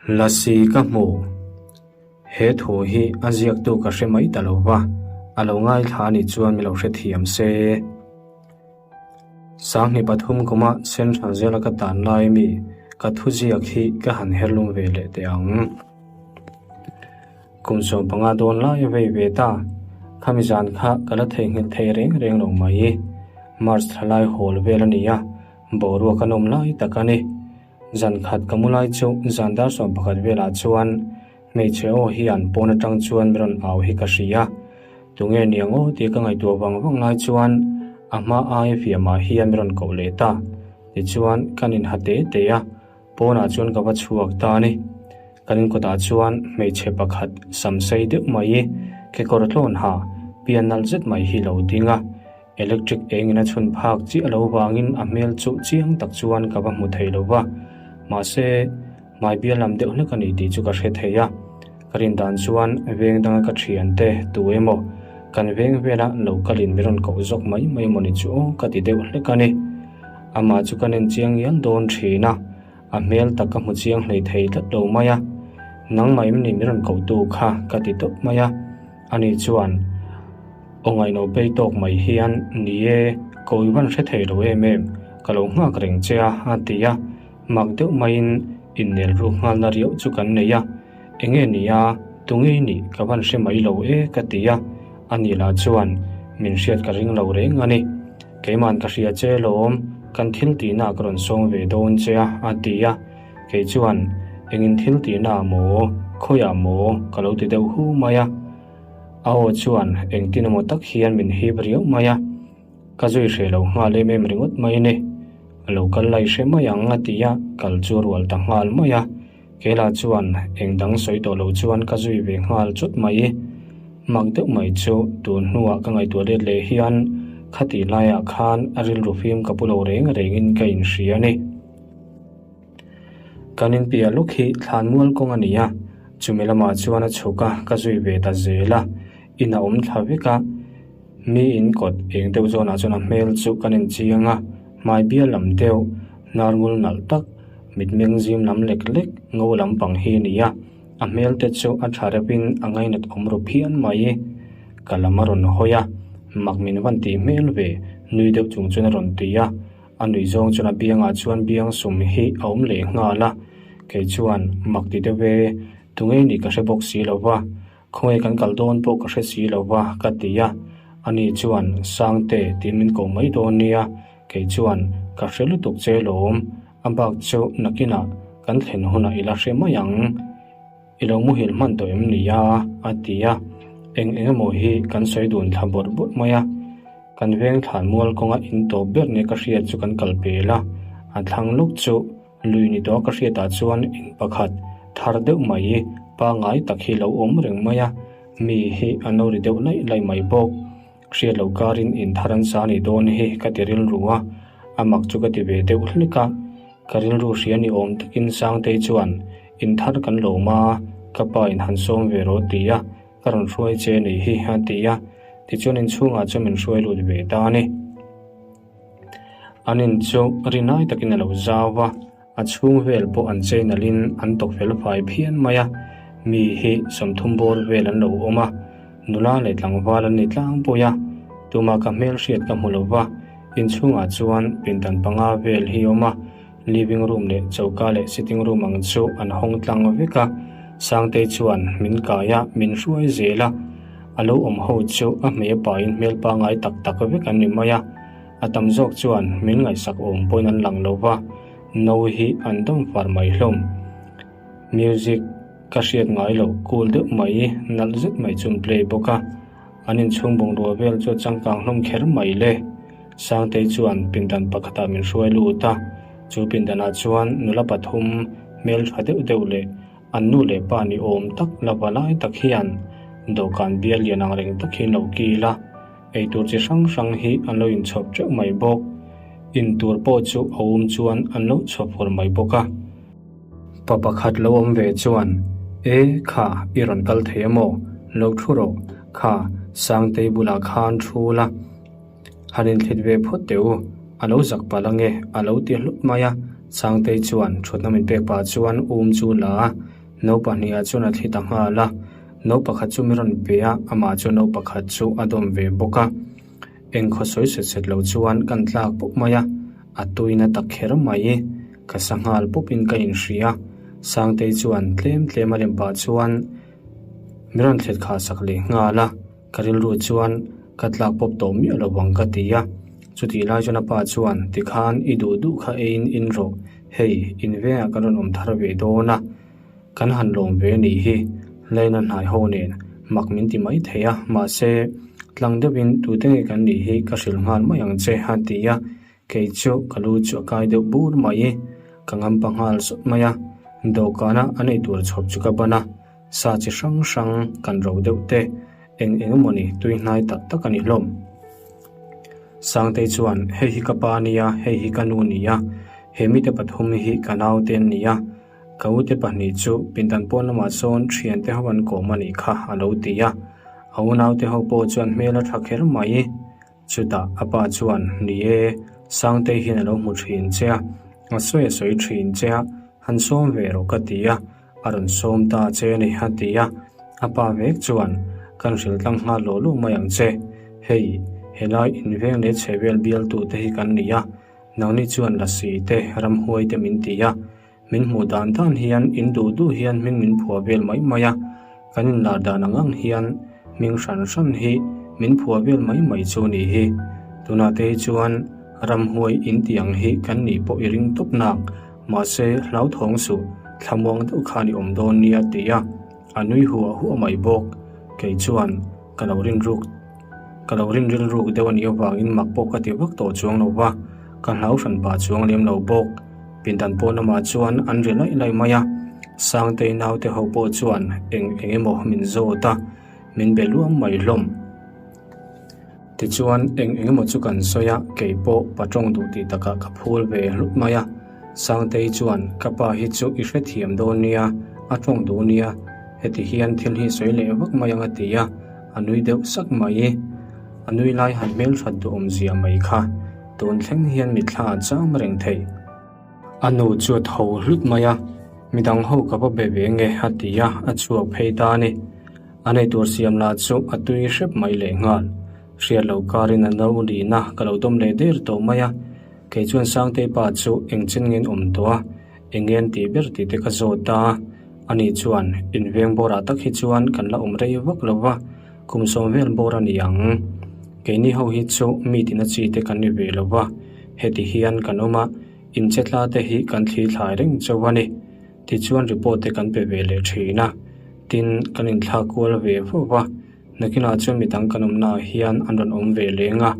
Lasi ka hmu. He thu hi a ziaktu ka hre mai ta lo va, a lo ngaithla a nih chuan mi lo hrethiam se. 2003 kuma Central Jail-a ka tan lai mi ka thuziak hi ka han herlum ve leh teh ang. Kum 15 dawn lai a vei ve ta. Khami zan kha ka la theihnghilh thei reng reng lo mai. March thla lai hawl vel a ni a, boruak a nawm lai tak a ni. Zan khat ka mu lai chu zan dar 11 velah chuan hmeichhe aw hian pawn atang chuan mi rawn au hi ka hria. Tunge niang aw tih ka ngaihtuah vang vang lai chuan a hma aia fiamah hian mi rawn koh leh ta. Tichuan kan inha te te a, pawnah chuan ka va chhuak ta a ni. Kan inkawtah chuan hmeichhe pakhat sam sei deuh mai kekawr tlawn ha pian nalh zet mai hi lo ding a. Electric engin a chhun phak chiah lo vangin a hmel chu chiang tak chuan ka va hmu thei lo va, mahse hmai bial lam deuh hlek a ni tih chu ka hre thei a. Ka rin dan chuan veng danga ka thiante tu emaw kan veng vela lo kalin mi rawn koh zawk mai mai emaw ni chu aw ka ti deuh hlek a ni. Amah chu ka nen chiang ngial dawn thin a, a hmel tak ka hmu chiang hlei thei tlat lo mai a. Nangmah em ni mi rawn kohtu kha ka ti tawp mai a, ani chuan. Aw ngaihno pei tawk mai hian, Ni e, ko i van hre thei lo em em, ka lo nghak reng che a, a ti a. Mak deuh maiin innel ruk nghalna riauh chu kan nei a. Enge ni a, tunge i nih ka van hre mai lo e, ka ti a. Ani lah chuan, Min hriat ka ring lo reng a ni. Keiman ka hria che lawm, kan thil tihna ka rawn sawm ve dawn che a, a ti a. Kei chuan, Engin thil tihna maw, khawiah maw, ka lo ti deuh hu mai a. A aw chuan engtin emaw tak hian min hip riau mai a, ka zui hreh lo nghal em em ringawt mai ni. A lo kal lai hre mai ang a ti a, kal chu a rual ta nghal mai a. Keilah chuan eng dang sawi tawh lo chuan ka zui ve nghal chawt mai. Mak deuh mai chu tun hnuah ka ngaihtuah let leh hian khatih laiah khan a rilru fim ka pu lo reng rengin ka inhria a ni. Kan inpiah luk hi thlan mual kawng a ni a, chumi lamah chuan a chhuk a, ka zui ve ta zel a, in a awm thla vek a, mi in kawt eng deuh zawnah chuan a hmel chu kan inchiang a, hmai bial lam deuh, hnar ngul nalh tak, mitmeng zim lam lek lek, ngo lampang hi a ni a, a hmel te chu a tha reuhin a ngainat awm ru phian mai. Ka lam a rawn hawi a, mak min van tih hmel ve, nui deuh chung chuan a rawn ti a. A nuih zawng chuan a biangah chuan biang sum hi a awm leh nghal a, kei chuan mak ti deuh e, tunge nih ka hre bawk si lo va, khawnge kan kal dawn pawh ka hre si lo va ka ti a, ani chuan Sangte tiin min ko mai dawn nia, kei chuan ka hre lutuk che lawm, a bak chu nakinah kan thlen hunah i la hre mai ang. I lo muhil hman tawh em ni a? a ti a, eng eng emaw hi kan sawi dun thla bawrh bawrh mai a. Kan veng thlan mual kawnga in tawp ber nia ka hriat chu kan kal pel a, a thlang lawk chu lui ni tawh a ka hriatah chuan in pakhat thar deuh mai pangngai tak hi lo awm reng mai a, mi hi an lo ri deuh laih laih mai bawk. Hriat loh karin in thar an sa ni dawn hi ka ti rilru a, a mak chu ka ti ve deuh hlek a. Ka rilru hria ni awm takin Sangtei chuan in thar kan lawm a, ka pa in han sawm ve rawh ti a, ka rawn hruai che ni hi a ti a, tichuan inchhungah chuan min hruai lut ve ta a ni. An in chu rinai takin a lo zau va, a chhung vel pawh an chei nalhin an tawk fel fai phian mai a, mi hi 30 bawr vel an lo awm a, nula leh tlangval an ni tlangpui a, tumah ka hmelhriat ka hmu lo va, inchhungah chuan pindan panga vel hi a awm a. Living room leh choka leh sitting room ang chu an hawng tlang vek a, Sangtei chuan min kai a, min hruai zel a, a lo awm ho chu a hmei a pain hmel pangai tak tak vek an ni mai a, a tam zawk chuan min ngaihsak awm pawhin an lang lo va, no hi an dawm far mai hlawm. Music ka hriat ngai loh cool deuh mai nalh zet mai chu an play bawk a. An inchhung bungrua vel chu a changkang hlawm kher mai le. Sangtei chuan pindan pakhatah min hruai lut a, chu pindanah chuan nula pathum hmel tha deuh deuh leh an nu leh pa ni awm tak la va lai tak hian dawhkan bial lian ang reng tak hi an lo kil a, eitur chi hrang hrang hi an lo inchhawp teuh mai bawk. Intur pawh chu a um chuan an lo chhawp hur mai bawk a. Pa pakhat lo awm ve chuan, E, kha, i rawn kal thei a maw? Lo thu rawh, kha, Sangtei bulah khan thu la. Han inthlit ve phawt teh u, a lo zak palh ange, a lo ti hlut mai a. Sangtei chuan thutna min pek pah chuan um chu la a. No pahnihah chuan a thli ta nghal a, no pakhat chu mi rawn pe a, amah chu no pakhat chu a dawm ve bawk a. Eng khaw sawi set set lo chuan kan tlak pawp mai a, a tuina ta kher mai. Ka sa nghal pawpin ka inhria. Sangtei chuan tlem tlem a lem pah chuan mi rawn thlet khah sak leh nghal a. Ka rilru chuan ka tlak pawp tawh miah lo ang ka ti a. Chutih lai chuan a pa chuan tikhan i duh duh kha eiin in rawh, hei in vengah kan rawn awm thar ve dawn a, kan han lawm ve a nih hi, Laina hnai ho nen mak min ti mai thei a, mahse tlang deuhin tute nge kan nih hi ka hrilh nghal mai ang che a ti a, kei chu ka lu chu a kai deuh bur mai, ka ngampa nghal sawt mai a, dawhkana an eitur chhawp chu ka ban a. Sa chi hrang hrang kan ro deuh te, eng eng emawni tui hnai tak tak a ni hlawm. Sangtei chuan, Hei hi ka pa nia, hei hi ka nu nia, he mite pathum hi ka naute an nia, ka ute pahnih chu pindan pawn lamah sawn thiante ho an kawm a nih kha a lo ti a. A unaute ho pawh chuan hmel a tha kher mai. Chutah a pa chuan, Ni e, Sangtei hian a lo hmu thin che a, a sawi a sawi thin che a, han sawm ve rawh ka ti a, a rawn sawm ta che a ni a ti a. A pa vek chuan, Kan hrilh tlang nghal lawh lawh mai ang che. Hei, helai inveng leh chhehvel bialtute hi kan ni a, nangni chuan lasi te, ramhuai te min ti a. Min hmuh dan dan hian in duh duh hian hming min phuah vel mai mai a, kan inlar dan ang ang hian hming hran hran hi min phuah vel mai mai chu a nih hi. Tunah te hi chuan ramhuai in tih ang hi kan nih pawh i ring tawp nak, mahse hlauthawng suh thlamuang deuh khan i awm dawn nia ti a, a nui huah huah mai bawk. Kei chuan ka lo rinruk ka lo rin rilruk deuh a nih avangin mak pawh ka ti vak tawh chuang lo va, ka hlau hran pah chuang lem lo bawk. Pindan pawh lamah chuan an ri laih laih mai a, Sangtei naute ho pawh chuan eng eng emaw min zawt a, min be luam mai hlawm. Tichuan eng eng emaw chu kan sawi a, kei pawh pa tawng duh tih takah ka phul ve hlut mai a, Sangtei chuan ka pa hi chu i hrethiam dawn nia, a tawng duh nia, heti hian thil hi sawi leh vak mai ang a ti a, a nui deuh sak mai. A nui lai han hmelthat duhawm zia mai kha. Tun thleng hian mitthla a cham reng thei. A nu chu a tho hlut mai a, midang ho ka va be ve nge a ti a, a chhuak phei ta a ni. A nei tur siam lah chu a tui hrep mai leh nghal. Hriat loh karin a no lina ka lo dawm leh der tawh mai a, kei chuan Sangtei pa chu eng chen ngen awm tawh a, eng ngen tih ber tih te ka zawt a. Ani chuan inveng bawrah tak hi chuan kan la awm rei vak lo va, Kum sawm vel bawr a ni ang. Keini ho hi chu mi tina chi te kan ni ve lo va, heti hian kan awm a, inchetla te hi kan thli thlai reng chauh a ni. Tichuan report te kan pe ve leh thin a, tin kan inthlak kual ve fo va, nakinah chuan midang kan awmnaah hian an rawn awm ve leng a,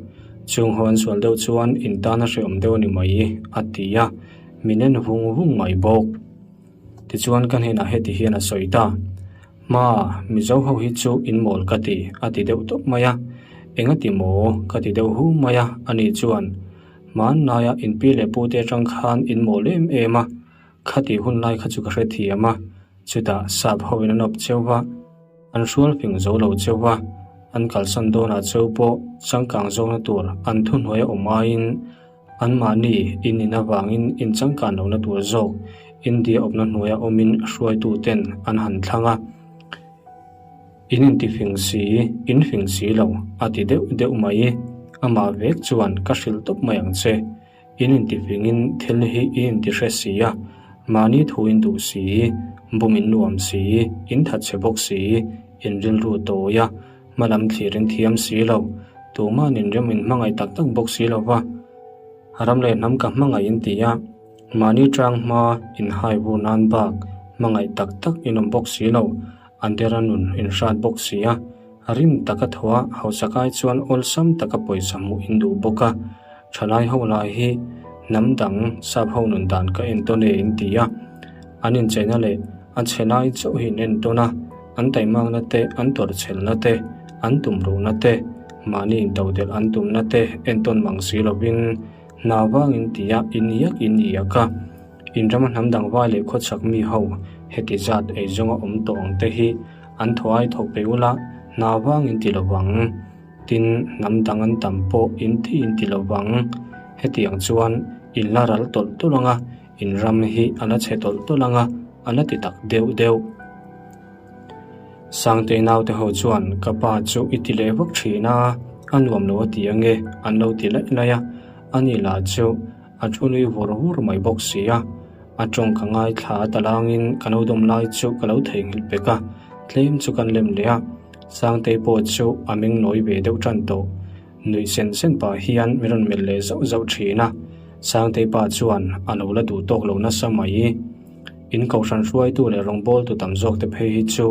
chung ho an sual deuh chuan in tan a hrehawm deuh a ni mai, a ti a, min en vung vung mai bawk. Tichuan ka hnenah heti hian a sawi ta, Hma, Mizo ho hi chu in mawl ka ti, a ti deuh tawp mai a. Enga ti maw? ka ti deuh hu mai a, ani chuan, Hmanlaia in pi leh pute atang khan in mawl em em a, khati hun lai kha chu ka hrethiam a, chutah sap hoin an awp cheu va, an hrual fing zo lo cheu va, an kalsan dawnah cheu pawh changkang zawkna tur an thuhnuai a awm aiin, Anmahni in in avangin inchangkan lohna tur zawk India awpna hnuaia awmin hruaituten an han thlang a. In intifing si, in fing si lo, a ti deuh deuh mai. Amah vek chuan ka hrilh tawp mai ang che. In intifingin thil hi i intihre si a, mahni thu in duh si, bum in nuam si, in thatchhe bawk si, in rilru tawi a, Hmalam thlir in thiam si lo, tuma'n in rem in hmangaih tak tak bawk si lo va, ram leh hnam ka hmangaih in ti a, mahni tang hma in hai vur nan bak hmangaih tak tak in awm bawk si lo, an dera nun in hrat bawk si a, rim taka thaw a hausa kai chuan awlsam taka pawisa hmuh in duh bawk a, thalai ho lai hi hnam dang sap ho nun dan ka entawn e in ti a, an incheina leh a chhe lai chauh hi in entawn a. An taimakna te, an tawrhchhelna te, an tumruhna te, mahni intodelh an tumna te entawn mang si lovin hna vangin tia in iak in iak a. In rama hnam dang vai leh khawchhak mi ho heti zat eizawnga awm tawh ang te hi an thaw ai thawk pe ula hna vangin ti lovang. Tin, hnam dang an tam pawh in ti in ti lovang. Hetiang chuan in la ral tawlh tawlh ang a, in ram hi a la chhe tawlh tawlh ang a, a la ti tak deuh deuh. Sangtei naute ho chuan ka pa chu i ti leh vak thin a, a nuam lo a ti ange an lo ti laih laih a, ani lah chu a thu nui vur vur mai bawk si a. A tawng ka ngaithla a talangin ka lo dawm lai chu ka lo theihnghilh pek a, tlem chu kan lem leh a, Sangtei pawh chu a meng nawi ve deuh tan tawh. Nuih sen sen pah hian min rawn melh leh zauh zauh thin a, Sangtei pa chuan a lo la duh tawk lo nasa mai. In kohhran hruaitu leh rawngbawltu tam zawk te phei hi chu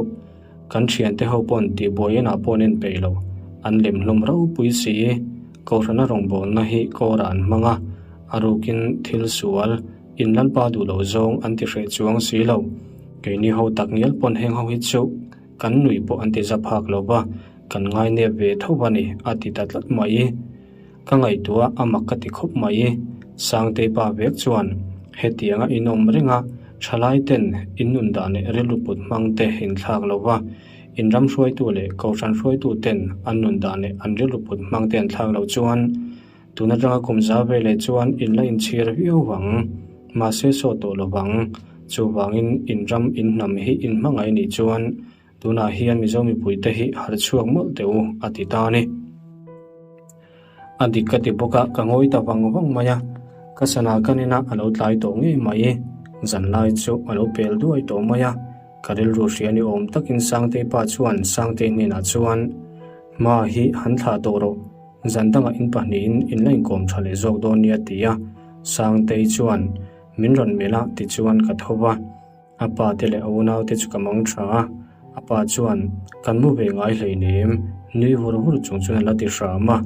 kan thiante ho pawn tihbuai enah pawh an en peih lo, an lem hlawm ropui si. Kohhrana rawngbawlna hi kawrah an hmang a, a rukin thil sual, in lalpa duh loh zawng an ti hreh chuang si lo. Keini ho tak ngial pawn heng ho hi chu kan nuih pawh an ti za phak lo va, kan ngai nep ve tho a ni a ti ta tlat mai. Ka ngaihtuah a mak ka ti khawp mai. Sangtei pa vek chuan hetianga in awm reng a, thalai ten in nun dan leh rilru put hmang te in thlak lo va, in ram hruaitu leh kohhran hruaitu ten an nun dan leh an rilru put hmang te an thlak loh chuan tun atanga kum za veleh chuan in la inchhir viau vang. Mahse saw tawh lo vang. Chuvangin in ram in hnam hi in hmangaih nih chuan Tunah hian Mizo mipuite hi harh chhuak mawlh teh u, a ti ta a ni. A dik ka ti bawk a, ka ngawi ta vang vang mai a. Ka sana kan inah a lo tlai tawh ngei mai. Zanlai chu a lo pel duai tawh mai a. Ka rilru hria ni awm takin Sangtei pa chuan Sangtei hnenah chuan, Hma hi han thlah tawh rawh, zan dangah in pahnihin in la inkawm tha leh zawk dawn nia ti a. Sangtei chuan min rawn melh a, tichuan ka tho va. A pa te leh a unau te chu ka mang tha a, a pa chuan kan mu ve ngai hleinem, nui vur vur chung chuan a la ti hram a,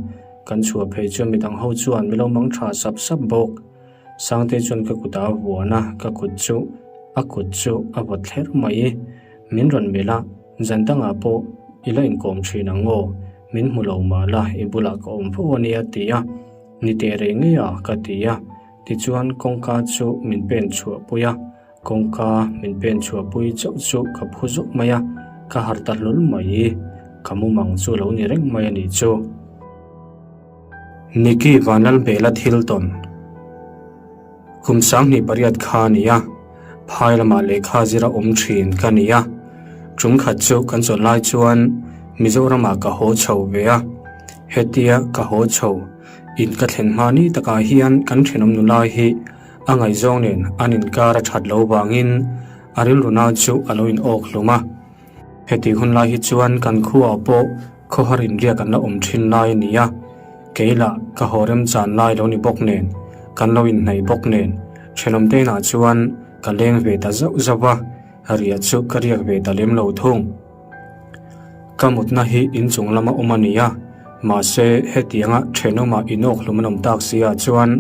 kan chhuah phei chuan midang ho chuan mi lo mang tha sap sap bawk. Sangtei chuan ka kut ah a vuan a, ka kut chu a kut chu a vawt thler mai. Min rawn melh a, zan dangah pawh i la inkawm thin ang aw, min hmu lo mah la i bulah ka awm fo a nia ti a, ni teh reh ngei a ka ti a, tichuan kawngka chu min pen chhuah pui a. Kawngka min pen chhuahpui chauh chu ka phu zawk mai a, ka harh ta hlawl mai. Ka mumang chu lo ni reng mai a nih chu. Nicky Vanlalbela thil tawn Kum 28 kha a ni a, phai lamah lehkha zira awm thin ka ni a. Tum khat chu kan chawlh lai chuan Mizoramah ka haw chho ve a, hetia ka haw chho in ka thlen hma ni takah hian kan thenawm nula hi A ngaihzawng nen an inkar a that lo vangin a rilru nau chu a lo in awk hlum a. Heti hun lai hi chuan kan khuaah pawh khawhar inriak an la awm thin lai a ni a, kei lah ka haw remchan lai lo ni bawk nen, kan lo inhnaih bawk nen thenawm te inah chuan ka leng ve ta zauh zauh a, riah chu ka riak ve ta lem lo thung. Ka mutna hi inchung lama awm a ni a, mahse hetianga thenawmah inawk hlum an awm tak si ah chuan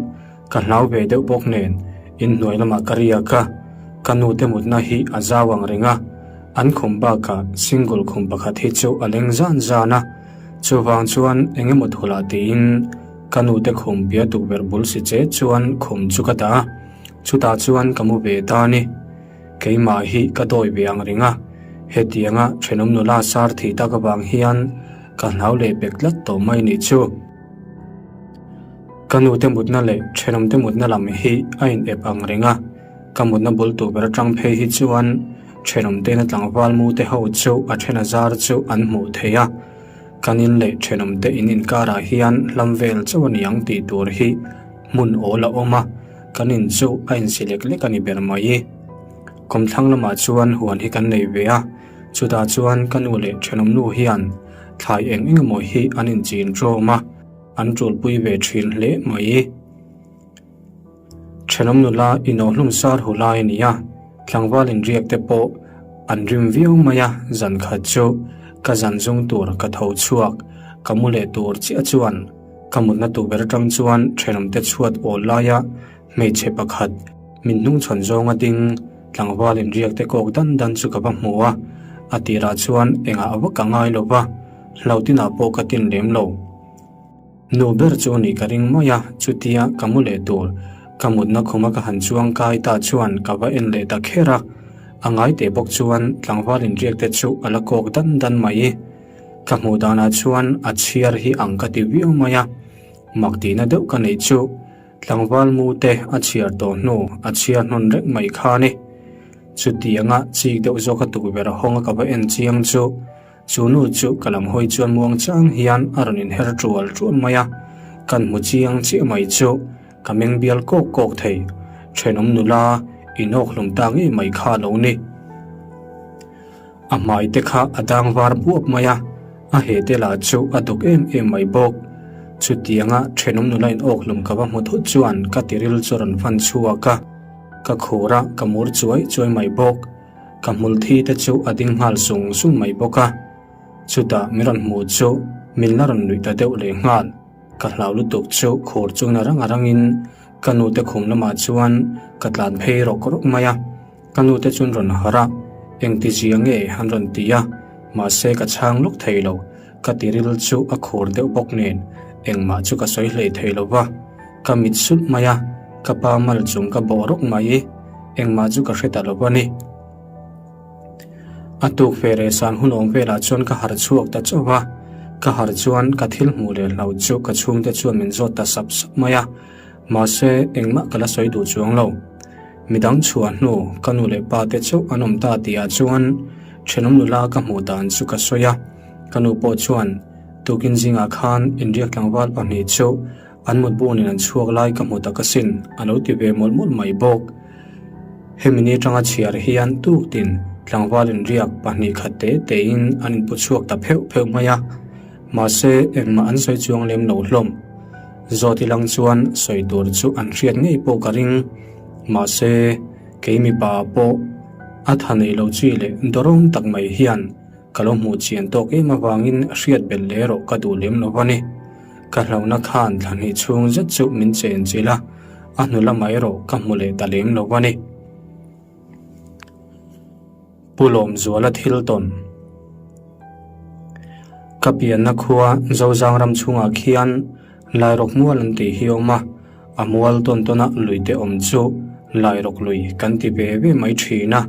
Ka hlau ve deuh bawk nen inhnuai lamah ka riak a, ka nu te mutna hi a zau ang reng a, an khum bakah single khum pakhat hi chu a leng zan zan a, chuvang chuan eng emaw thulah tiin ka nu te khum piah tukverh bul si che chuan khum chu ka dah a, chutah chuan ka mu ve ta a ni. Keimah hi ka dawi ve ang reng a, hetianga thenawm nula sar thih tak avang hian ka hlau leh pek tlat tawh mai nih chu. Ka nute mutna leh thenawmte mutna lam hi a in ep ang reng a, ka mutna bul tur ber atang phei hi chuan thenawmtena tlangval mute ho chu a then a zar chu an hmuh thei a, kan in leh thenawmte in inkarah hian hlam vel chauh a ni ang tih tur hi hmun awl a awm a, kan in chu a insi lek lek a ni ber mai. Kawmthlang lamah chuan huan hi kan nei ve a, chutah chuan ka nu leh thenawm nu hian thlai eng eng emaw hi an inchin ṭawm a. An ṭulpui ve ṭhin hle mai. Ṭhenawm nula inawhhlum sar hu lai a ni a, tlangval inriak te pawh an rim viau mai a, zan khat chu ka zan zung tur ka tho chhuak, ka mu leh tur chiah chuan ka mutna tukverh aṭang chuan ṭhenawmte chhuat awl laia hmeichhe pakhat min hnungchhawn zawnga ding tlangval inriak te kawk dan dan chu ka va hmu a, a tirah chuan engah vak a ngai lo va, hlautinah pawh ka tin lem lo. Nu ber chu a nih ka ring mai a, chutia ka mu leh tur ka mutna khuma ka han chuang kai ta chuan ka va en leh ta kher a, a ngai teh bawk chuan tlangval inriak te chu a la kawk dan dan mai. Ka hmuh danah chuan a chhiar hi ang ka ti viau mai a, mak tihna deuh ka neih chu tlangval mu te a chhiar tawh hnu a chhiar hnawn reng mai kha a ni. Chutianga chik deuh zawka tukverh hawnga ka va en chiang chu chu nu chu ka lam hawi chuan muang chang hian a rawn inher tual tual mai a, kan hmu chiang chiah mai chu ka meng bial kawk kawk thei. Thenawm nula inawk hlum ta ngei mai kha a lo ni. A hmai te kha a dang var buap mai a, a he te lah chu a duk em em mai bawk. Chutianga thenawm nula in awk hlum ka va hmu thut chuan ka tiril chu rawn fan chhuak a, ka khur a, ka mur chuai chuai mai bawk. Ka hmul thi te chu a ding nghal sung sung mai bawk a. Chutah min rawn hmuh chu min la rawn nuih ta deuh leh nghal. Ka hlau lutuk chu khur chuan a rang a rangin ka nute khum lamah chuan ka tlan phei rawk rawk mai a. Ka nute chuan rawn harh a, engti zia nge an rawn ti a, mahse ka chhang lawk thei lo, ka tiril chu a khur deuh bawk nen engmah chu ka sawi hlei thei lo va, ka mit sulh mai a, ka pa mal chung ka bawh rawk mai, engmah chu ka hre ta lo va ni. A tuk ve reh san hun awm velah chuan ka harh chhuak ta chauh va, ka harh chuan ka thil hmuh leh hlau chu ka chhungte chuan min zawt ta sap sap mai a, mahse engmah ka la sawi duh chuang lo. Midang chhuah hnu ka nu leh pa te chauh an awm ta tihah chuan thenawm nula ka hmuh dan chu ka sawi a, ka nu pawh chuan tukin zingah khan inriak tlangval pahnih chu an mutbunin an chhuak lai ka hmu tak asin a lo ti ve mawlh mawlh mai bawk. Hemi ni atanga chhiar hian tuktin tlangval inriak pahnih khat te tein an inpu chhuak ta pheuh pheuh mai a, mahse engmah an sawi chuang lem lo hlawm. Zawt ilang chuan sawi tur chu an hriat ngei pawh ka ring. Mahse, kei mipa pawh a tha nei lo chi leh dawrawm tak mai hian ka lo hmuh chian tawk em avangin hriat belh leh erawh ka duh lem lo a ni. Ka hlauhna khan thla hnih chhung zet chu min chen chilh a, a hnu lamah erawh ka hmu leh ta lem lo a ni. Pu Lawmzuala thil tawn. Ka pianna khua Zozang ram chhungah khian Lairawk mual an tih hi a awm a, a mual tawn tawna lui te awm chu Lairawk lui kan ti ve ve mai thin a.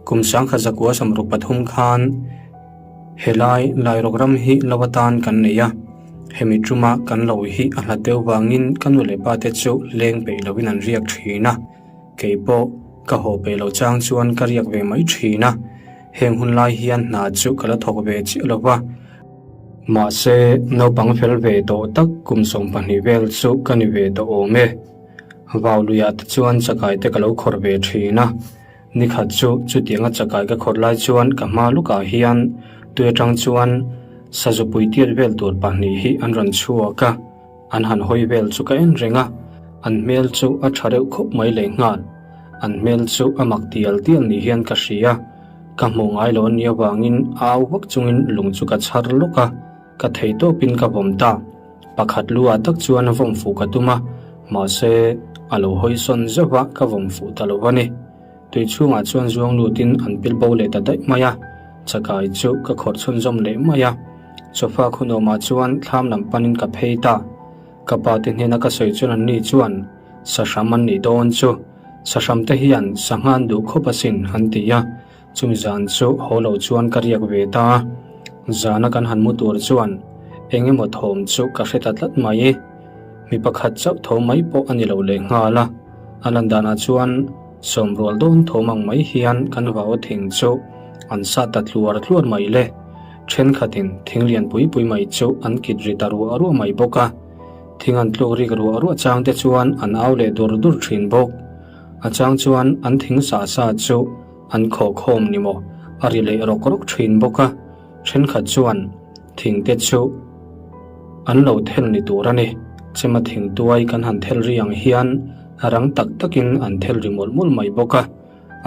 Kum sangkhat zakua samruk pathum khan helai Lairawk ram hi lo atan kan nei a, hemi tuma kan lo hi a hlat deuh vangin ka nu leh pa te chu leng peih lovin an riak thin a. Kei pawh ka haw peih loh chang chuan ka riak ve mai thin a, heng hun lai hian hna chu ka la thawk ve chiah lo va. Mahse, naupang fel ve tawh tak kum 12 vel chu ka ni ve tawh awm e. Vau luiah te chuan chakai te ka lo khawrh ve thin a, nikhat chu chutianga chakai ka khawrh lai chuan ka hma lukah hian tui atang chuan sazupui tiat vel tur pahnih hi an rawn chhuak a. An han hawi vel chu ka en reng a, an hmel chu a tha reuh khawp mai leh nghal. An hmel chu a mak tial tial ni hian ka hria. Ka hmuh ngai lo ania vangin au vak chungin lung chu ka chhar lawk a, ka thei tawpin ka vawm ta. Pakhat lu ah tak chuan vawm fuh ka tum a, mahse a lo hawi sawn zeuh a ka vawm fuh ta lo a ni. Tui chhungah chuan zuang lutin an pil bo leh ta daih mai a, chakai chu ka khawrh chhunzawm leh mai a. Sofa khunawmah chuan thlam lam panin ka phei ta. Ka pa te hnena ka sawi chuan anni chuan sahram an nih dawn chu. Sahram te hian sangha an duh khawp asin an ti a, chumi zan chu haw lo chuan ka riak ve ta a. Zana kan han mu tur chuan eng emaw thawm chu ka hre ta tlat mai. Mi pakhat chauh tho mai pawh a ni lo leh nghal a, a lan danah chuan sawmrual dawn thawm ang mai hian kan vau thing chu an sat ta tluar tluar mai le. Thenkhatin thing lian pui pui mai chu an kit ri ta ruah ruah mai bawk a, thing an tluk rik ruah ruah chang te chuan an au leh dur dur thin bawk. A chang chuan an thing sa sa chu an khawh khawm ni maw a ri leh rawk rawk thin bawk a, thenkhat chuan thing te chu an lo thel ni tur a ni. Chema thing tuai kan han thel ri ang hian rang tak takin an thel ri mawlh mawlh mai bawk a.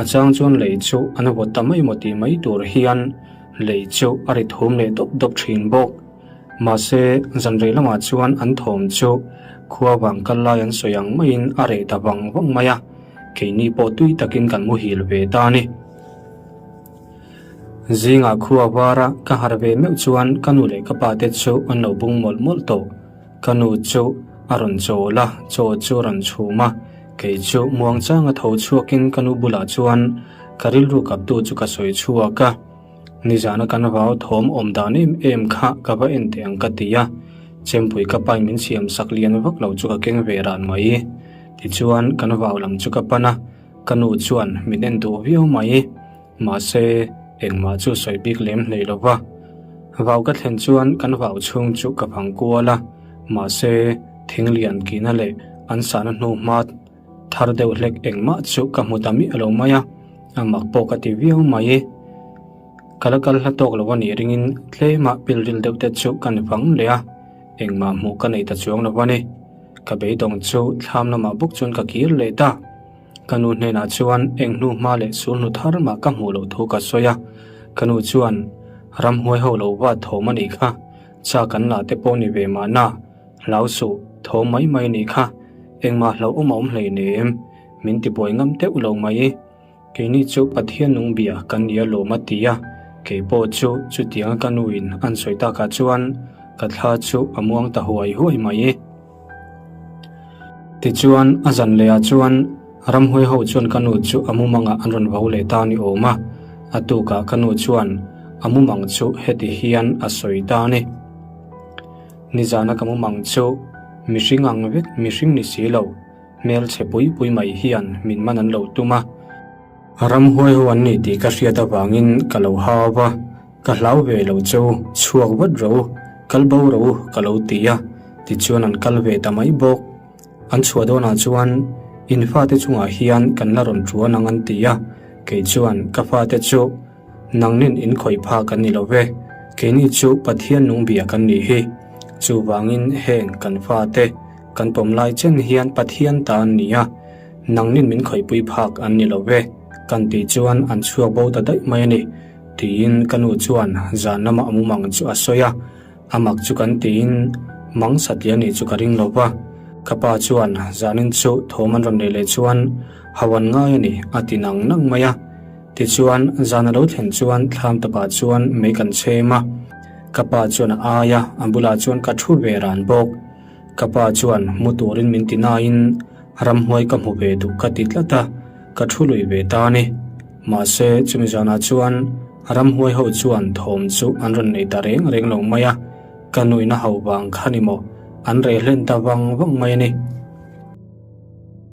A chang chuan lei chu an vawt ta mai maw tih mai tur hian lei chu a ri thum leh dawp dawp thin bawk. Mahse, zanrei lamah chuan an thawm chu khua vang kal lai an sawi ang maiin a reh ta vang vang mai a, keini pawh tui takin kan muhil ve ta a ni. Zingah khua vara ka harh ve meuh chuan ka nu leh ka pa te chu an lo bung mawlh mawlh tawh. Ka nu chu a rawn chawl a, chaw chu a rawn chhum a, kei chu muangchanga tho chhuakin ka nu bulah chuan ka rilru kaptu chu ka sawi chhuak a. Nizana kan vau thawm awm dan em em kha ka va en teh ang ka ti a, chempui ka pain min siam sak lian vak lo chu ka keng ve ran mai. Tichuan kan vau lam chu ka pan a. Ka nu chuan min en duh viau mai. Mahse, engmah chu sawi bik lem hlei lo va. Vau ka thlen chuan kan vau chhung chu ka phang kual a, mahse, thing lian kihna leh an sahna hnu hma thar deuh hlek engmah chu ka hmu ta miah lo mai a, a mak pawh ka ti viau mai. Ka la kal hla tawk lo a nih ringin tlemah pilril deuh te chu ka ni fang leh a, engmah hmuh ka nei ta chuang lo a ni. Ka beidawng chu thlam lamah bawk chuan ka kir leh ta. Ka nu hnenah chuan eng hnu hma leh sul hnu thar mah ka hmuh loh thu ka sawi a, ka nu chuan ramhuai ho lo va thawm a nih kha, cha kan lah te pawh ni ve mahna, hlau suh, thawm mai mai a nih kha, engmah hlauhawm a awm hleinem, min ti buai ngam teuh lo mai. Keini chu Pathian nung bia kan ni alawm a ti a, kei pawh chu chutianga ka nuin an sawi takah chuan ka thla chu a muang ta huai huai mai. Tichuan, a zan lehah chuan ramhuai ho chuan ka nu chu a mumangah an rawn vo leh ta ni awm a, a tukah ka nu chuan a mumang chu heti hian a sawi ta a ni. Nizana ka mumang chu mihring ang vek mihring ni si lo, hmelchhe pui pui mai hian min man an lo tum a. Ramhuai ho an ni tih ka hriat avangin ka lo hau va, Ka hlau ve lo chu, chhuak vat ro, kal bo ro ka lo ti a, tichuan an kal ve ta mai bawk. An chhuah dawnah chuan in fate chungah hian kan la rawn ṭuan ang an ti a, kei chuan ka fate chu nangnin in khawih phak an ni lo ve, keini chu Pathian nung bia kan nih hi, chuvangin heng kan fate kan pawm lai chen hian Pathian ta an ni a, nangnin min khawihpui phak an ni lo ve, kan tih chuan an chhuak bo ta daih mai a ni. Tiin ka nu chuan zan lama a mumang chu a sawi a, a mak chu kan tiin mang satliah nih chu ka ring lo va. Ka pa chuan zanin chu thawm an rawn neih leh chuan hau an ngai a ni a ti nang nang mai a. Tichuan zan a lo thlen chuan thlam tapah chuan mei kan chhem a, ka pa chuan a ai a, a bulah chuan ka thu ve ran bawk. Ka pa chuan mu turin min ti nain ramhuai ka hmu ve duh ka ti tlat a, ka thu lui ve ta a ni. Mahse, chumi zanah chuan ramhuai ho chuan thawm chu an rawn nei ta reng reng lo mai a, ka nuihna ho vang kha ni maw, an reh hlen ta vang vang mai a ni.